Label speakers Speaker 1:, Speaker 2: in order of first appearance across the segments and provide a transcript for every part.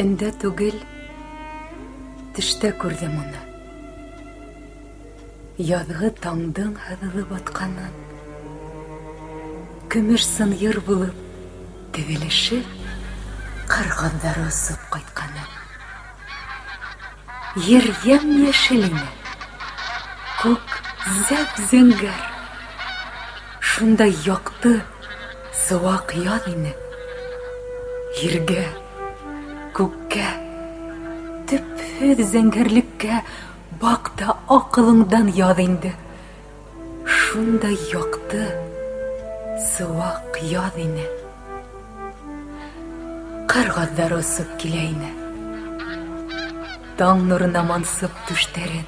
Speaker 1: Өндә түгел, төштә күрҙем уны. Яҙғы таңдың һыҙылып атҡанын. Көмөш сынйыр булып теҙелешеп, ҡыр ҡаҙҙары осоп ҡайтҡанын. Ер йәм-йәшел ине, күк зәп-зәңгәр. Шундай яҡты, сыуаҡ яҙ ине. Ергә, күккә, төпһөҙ зәңгәрлеккә баҡ та аҡылыңдан яҙ инде. Шундай яҡты, сыуаҡ яҙ ине. Ҡыр ҡаҙҙары осоп килә ине. Таң нурына мансып түштәрен.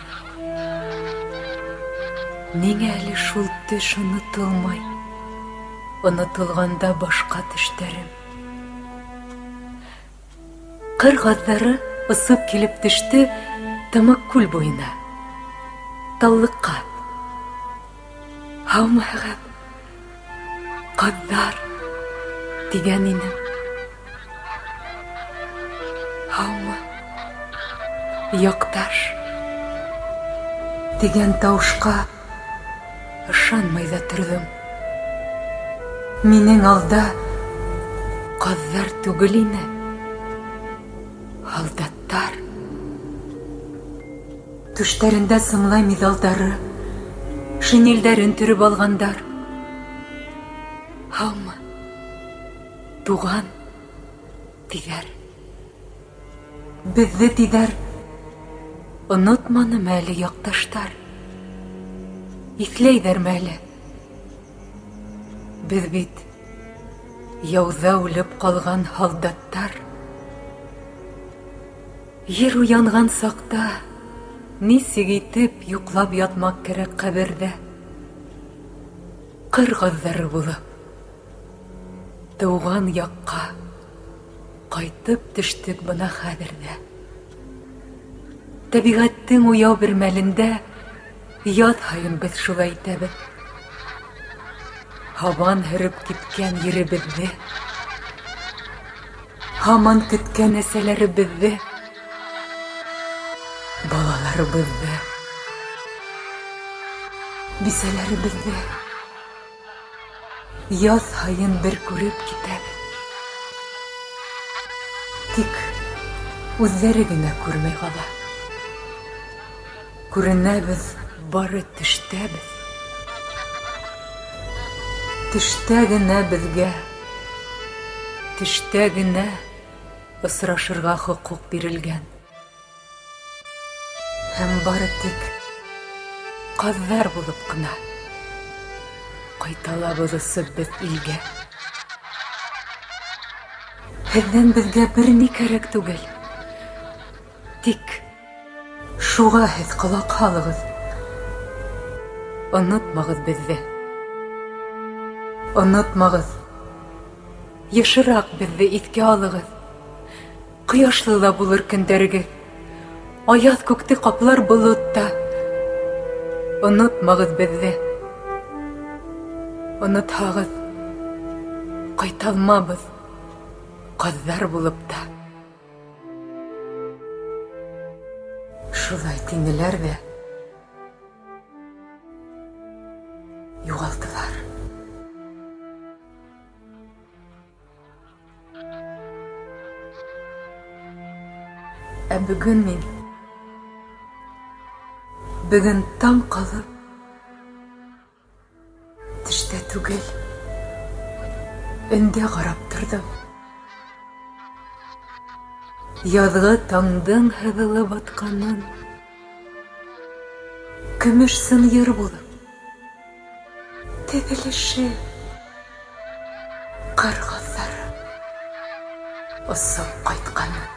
Speaker 1: Ниңә әле шул төш онотолмай? Онотолғанда башҡа төштәрем. Ҡыр ҡаҙҙары осоп килеп төштө Тымыҡ күл буйына. Таллыҡҡа. Һаумыһығыҙ, ҡаҙҙар, тигән инем. Һаумы, яҡташ, тигән тауышҡа ышанмай ҙа торҙом. Минең алда ҡаҙҙар түгел ине, һалдаттар. Түштәрендә сыңлай миҙалдары, шинелдәрен төрөп алғандар. Һаумы, туған, тиҙәр. Беҙҙе тиҙәр, онотманымы әле яҡташтар? Иҫләйҙәрме әле? Беҙ бит яуҙа үлеп ҡалған һалдаттар. Ер уянған саҡта нисек итеп йоҡлап ятмаҡ кәрәк ҡәберҙә? Ҡыр ҡаҙҙары булып, тыуған яҡҡа ҡайтып төштөк бына хәҙер ҙә. Тәбиғәттең уяу бер мәлендә яҙ һайын беҙ шулай итәбеҙ. Һабан һөрөп киткән еребеҙҙе, һаман көткән әсәләребеҙҙе, балаларыбыҙҙы, бисәләребеҙҙе яҙ һайын бер күреп китәбеҙ. Тик үҙҙәре генә күрмәй ҡала. Күренәбеҙ бары төштәбеҙ. Төштә генә беҙгә, төштә генә осрашырға хоҡуҡ бирелгән. Һәм бары тик ҡаҙҙар булып ҡына ҡайталабыҙ осоп беҙ илгә. Һеҙҙән беҙгә бер ни кәрәк түгел. Тик шуға һеҙ ҡолаҡ һалығыҙ. Онотмағыҙ беҙҙе. Онотмағыҙ. Йышыраҡ беҙҙе иҫкә алығыҙ. Ҡояшлы ла булыр көндәрегеҙ. Аяҙ күкте ҡаплар болот та. Онотмағыҙ беҙҙе. Онотһағыҙ, ҡайталмабыҙ ҡаҙҙар булып та. Шулай тинеләр ҙә юғалтылар. Ә бөгөн мин бөгөн таң ҡалып Төштә түгел, өндә ҡарап торҙом. Яҙғы таңдың һыҙылып атҡанын, көмөш сынйыр булып, теҙелешеп, ҡыр ҡаҙҙары осоп ҡайтҡанын.